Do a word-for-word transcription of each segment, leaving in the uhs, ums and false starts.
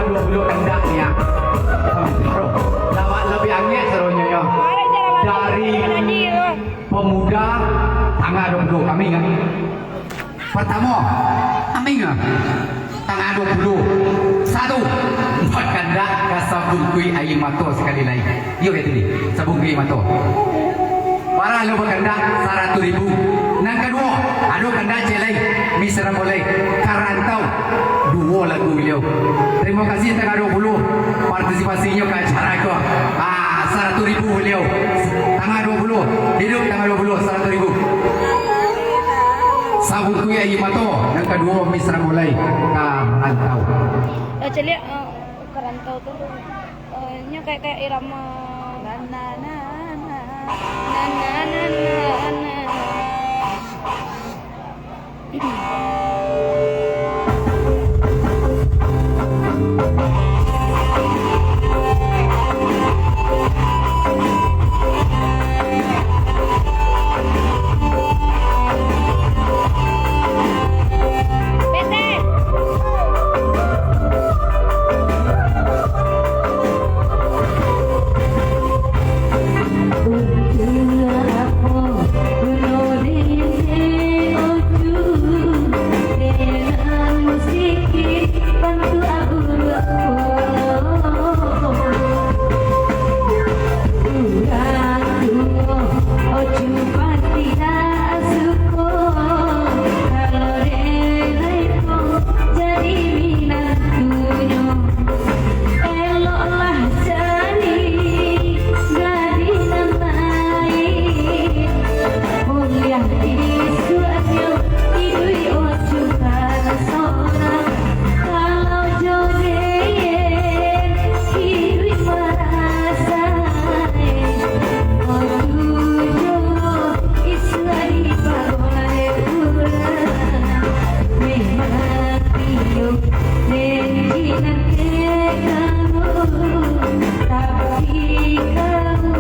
Duo puluah kandak ni, ah. Lawak labiah angek saronyo, yo. Dari pemuda tangah duo puluah, kami ingat. Partamo, kami ingat. Tangah duo puluah. Satu, bakandak ka sabungkuih aia mato sakali lai. Iyo, itu ni, sabungkuih aia mato. Parah lo bakandak saratuih ribu. Nan kaduo, ado kandak ciek lai, Miss Rambo lai, Ka Rantau. Duo lagu baliau. Tarimo kasih tangah duo puluah partisipasinyo ka acara ko. Ah, saratuih ribu baliau. Tangah duo puluah. Hiduik tangah duo puluah, saratuih ribu. Sabungkuih aia mato, nan kaduo Miss Rambo lai, Ka Rantau. Eh, caliak, eh, Ka Rantau tu. Eh, nyo kayak, kayak irama. Na, na, na, na. Na, na, na, na, na. Eloklah jadi gadih nan baik, kuliah di suaknyo, iduik ocukan sorang. Kalau jo den, iduik marasai, ocu jo isuak dipagolek urang. Memang iyo, janji nan dek kamu, tapi kamu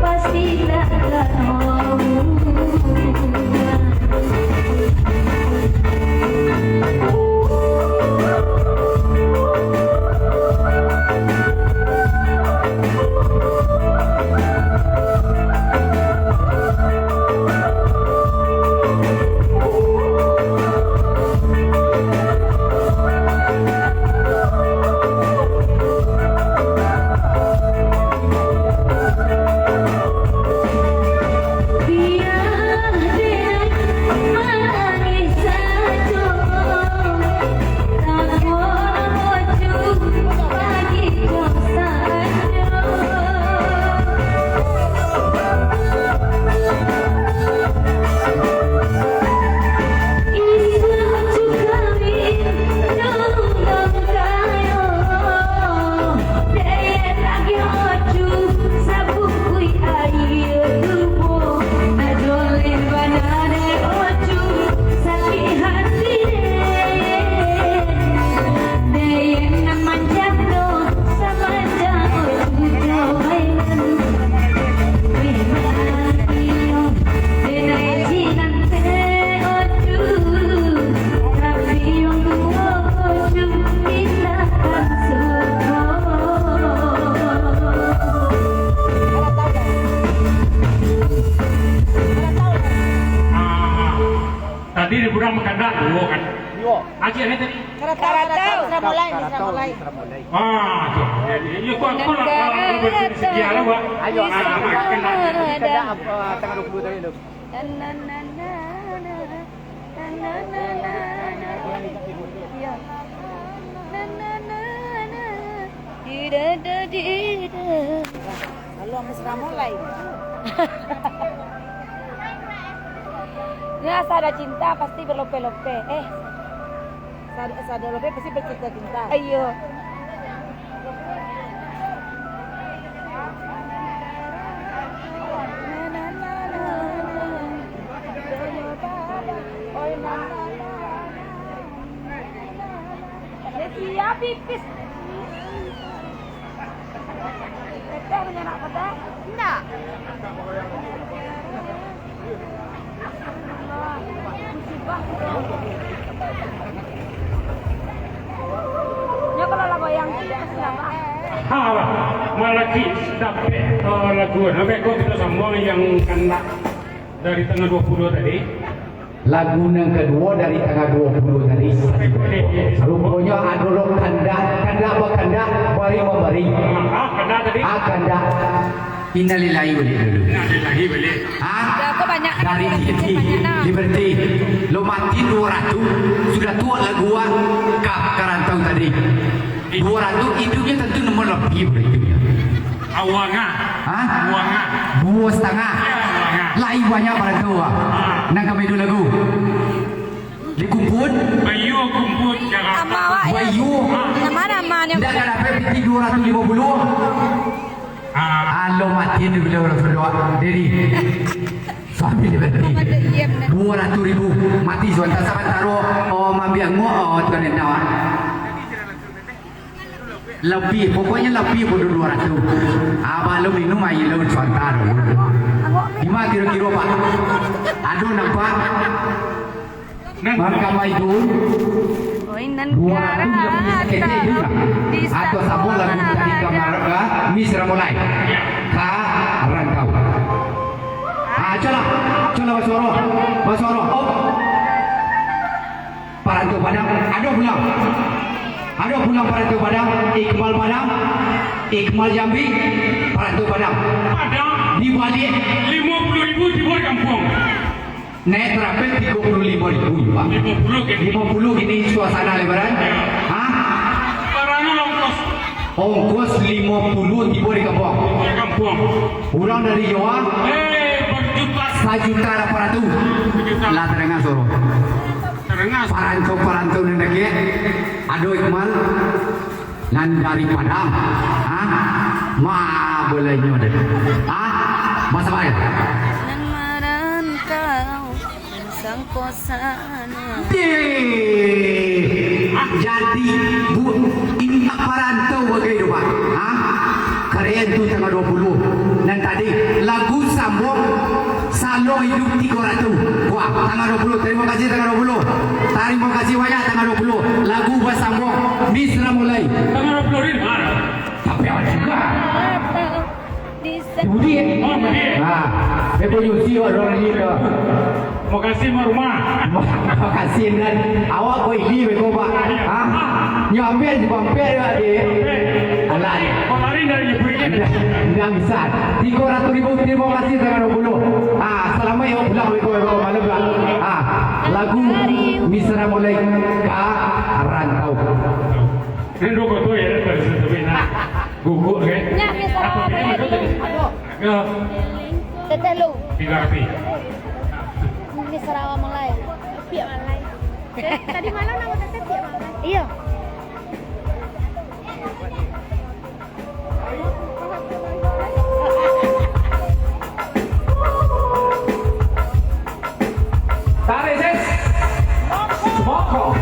pasti tak tahu. Ah, tadi di gudang makan dah, duo kan? Duo. Akhirnya tadi. Karatau, karatau, karatau, mulai, karatau, mulai. Ah, tu. Ya, ya, ya, kau, kau lah, kau lah, kau lah, kau lah, kau lah. Ayo, ah, ah, kena. Tadi kada apa, tanggal dua puluh tadi tu. Lalu Miss Rambo lai. Nah, asa ado cinta pasti berlope-lope. Eh. Sa-, asa ado lope pasti bercinta-cinta. Iyo. Siap pipis. Teteh punya anak teteh? Indak. Nyo kalau lah goyang. Ha, malaki dapek, eh, lagu. Nah, beko kito sambuang yang kandak dari tangah duo puluah tadi. Lagu nan kaduo dari tangah duo puluah tadi. Ruponyo ado lo kandak, kandak bakandak, bari mambari. Ah, kandak tadi. Ah, kandak. Innalillahi baliak dulu. Innalillahi baliak. Ha? Dari T T, Liberty. Lo mati duo ratuih, sudah tuo lagu ah, ka, ka rantau tadi. Duo ratuih, iduiknyo tantu namo labiah dari iduiknyo. Awang ah. Ha? Awang ah. Duo satangah. Ya, awang ah. Lai banyak barantau ah. Ah. Nan kami iduik lagu. Dikumpul. Bayu kumpul, jangan. Nama awak, ya? Bayu. Nama-nama ni. Ndak ka dapek piti duo ratuih limo puluah. Ah. Alo mati ni bilo urang sudah diri. Suami dia berhenti. Duo ratuih ribu. Mati sabanta-sabanta ro. Oh, mambiang mo, oh, tuan endau, ah. Labiah, pokoknyo labiah pado duo ratuih. Abah lo minum aia lo sabanta dulu. Dima kiro-kiro, Pak? Ado nampak? Mangkamai tu, duo ratuih labiah saketek tu lah. Atau samo lagu tadi ka Mar-, ah, Miss Ramulai. Ka rantau. Ah, colah. Colah basuaro. Basuaro. Op. Parantau Padang. Ado pulang. Ado pulang parantau Padang. Iqbal Padang. Iqbal Jambi. Parantau Padang. Padang. Di baliak. Limo puluah ribu tibo di kampuang. Naik tarapek tigo puluah limo ribu, Pak. Limo puluah kini. Limo puluah kini suasana Lebaran. Ya. Hah? Barang ongkos. Ongkos limo puluah tibo di kampuang. Di kampuang. Urang dari Jawa. Eh, berjuta. Sajuta lapan ratuih. Sajuta. Lah tadanga suaro. Tadanga. Parantau-parantau nan dakek. Ado Iqbal. Nan dari Padang, ha? Ma, bolainyo deh. Ha? Basa bae. Nan marantau, sangko sana. Deh. Jadi, bu, indak parantau bagai tu, Pak. Ha? Keren tu tangah duo puluah. Nan tadi, lagu sambuang, Salon Iduik tigo ratuih. Wah, tangah duo puluah. Tarimo kasih, tangah duo puluah. Tarimo kasih banyak, tangah duo puluah. Lagu basambuang, Miss Ramulai. Tangah duo puluah, Rin. Ah. Tapi awak juga. Judi, eh? Oh, judi. Nah, dia pun judi, orang ni ke. Makasih, Mak Rumah. Makasih, Nan. Awak kok ini, beko, Pak? Iya. Ha? Nyo ambiak, nyo ambiak, ya, dek. Ambiak. Alah. Kok lari dari ibu ini? Ndak, ndak bisa. Tigo ratuih ribu, tarimo kasih, tangah duo puluah. Ah, salamaik yo pulang, beko, beko, malam, Pak. Ah, lagu Miss Ramulai ka rantau. Rindu koto ya, dari situ, nah. Guguk, kan? Nyak, Miss Ramulai. Apa dia? Aduh. Ya. Teteh lu. Tiga api. Miss Ramulai. Piak Malai. Tadi malam nama teteh Piak Malai. Iya. Tarik, sis. Semongko.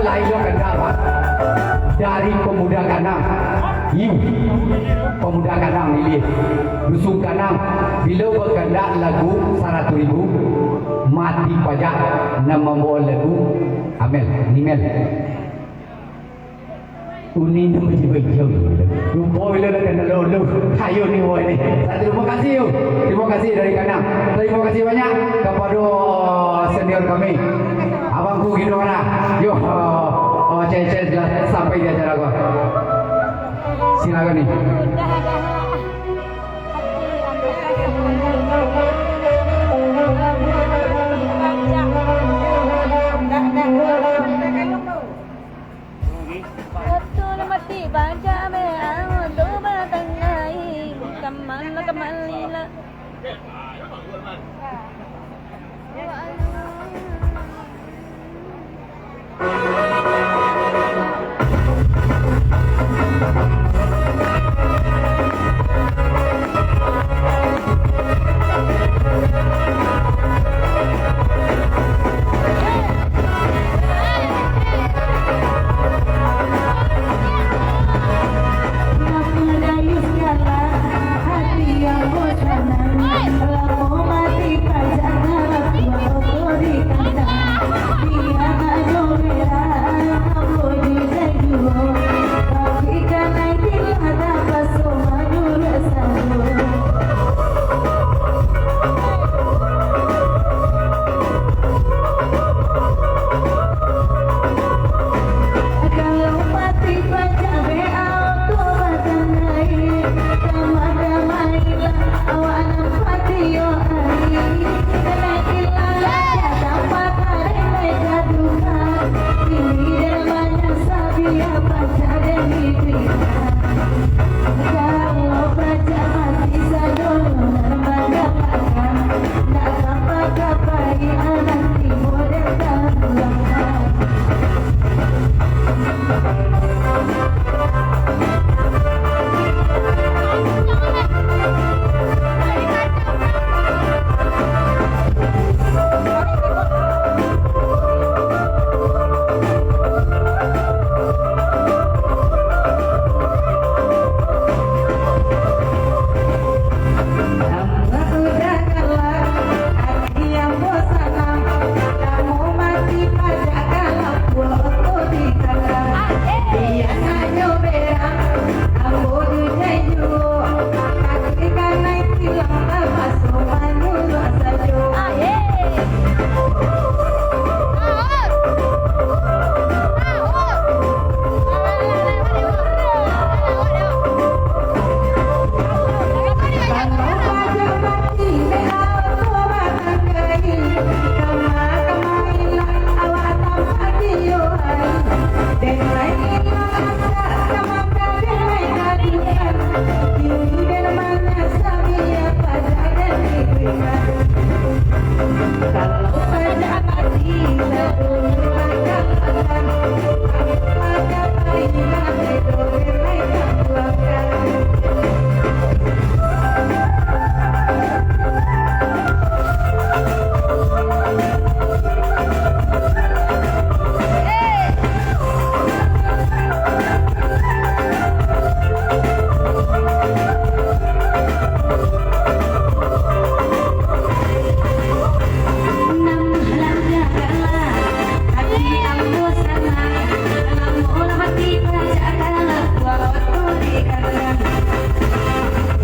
Lain lo kandak, Pak. Dari Pemuda Kanang. Iyo. Pemuda Kanang, Ilia. Dusun Kanang. Bilo bakandak lagu saratuih ribu, mati pajak, nan mambaok lagu Amel, Nimel. Uni nan bajiwa ijau. Lupo bilo dah kena lolo. Ayo ni, woi ni. Terima kasih, yo. Terima kasih dari Kanang. Terima kasih banyak kepada senior kami. Abang Ku Gino Mana. Yo, oh, C C sudah sampai di acara gua. Silakan ni. Betul mati baca me, anu tu batang ai, kaman lah, kaman lila.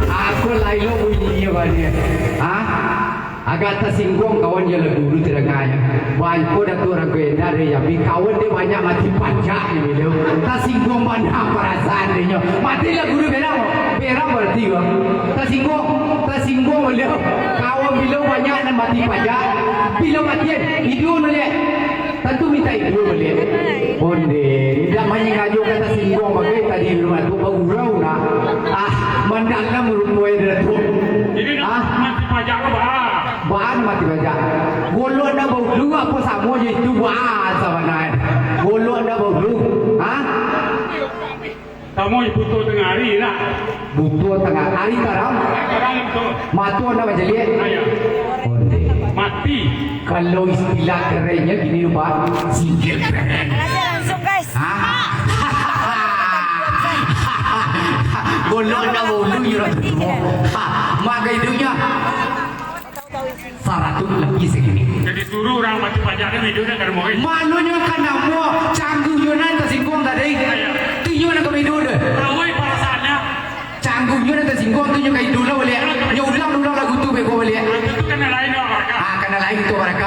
Aku lai lo bunyi dia baliak. Ah? Agak tasingguang kawan jo lagu tu, tadanganyo. Bangko Datuak Rangkuenda dari Jambi, kawan dia banyak mati pajak ni, beliau. Tasingguang bana parasaan dia nyo. Mati lagu tu berang, berang berarti, bang. Tasingguang, tasingguang beliau. Kawan beliau banyak nan mati pajak. Bila matian, iduang baliak. Tantu minta iduang baliak. Onde, indak manyangajo ka tasingguang bagai tadi di rumah tu, bagurau nah. Ah, mandalam rupo dia tu. Jadi, ah, mati pajak ko, bah. Baa mati pajak. Golok ndak baulu apo samo jo itu, baa sabananyo. Golok ndak baulu. Ha? Samo jo buto tangah ari lah. Buto tangah ari tarang. Tarang buto. Mato ndak bajaliak. Nah, ya. Onde. Mati. Kalau istilah kerennyo gini, Pak, singkir keren. Hah? Golok dah bolu yo lah tu. Ha, maka iduiknyo saratus labiah sagini. Jadi suruh urang Batu Pajak ni iduik dah ka rumah, eh. Malunyo ka namo, cangguhnyo nan tasingguang tadi. Iyo. Tinyo nan ka iduik dah. Tahu, eh, perasaannyo. Cangguhnyo nan tasingguang tu nyo ka iduik lah baliak. Nyo ulang-ulang lagu tu beko baliak. Itu kan lain, Abah Raka. Ah, kan lain tu, Abah Raka.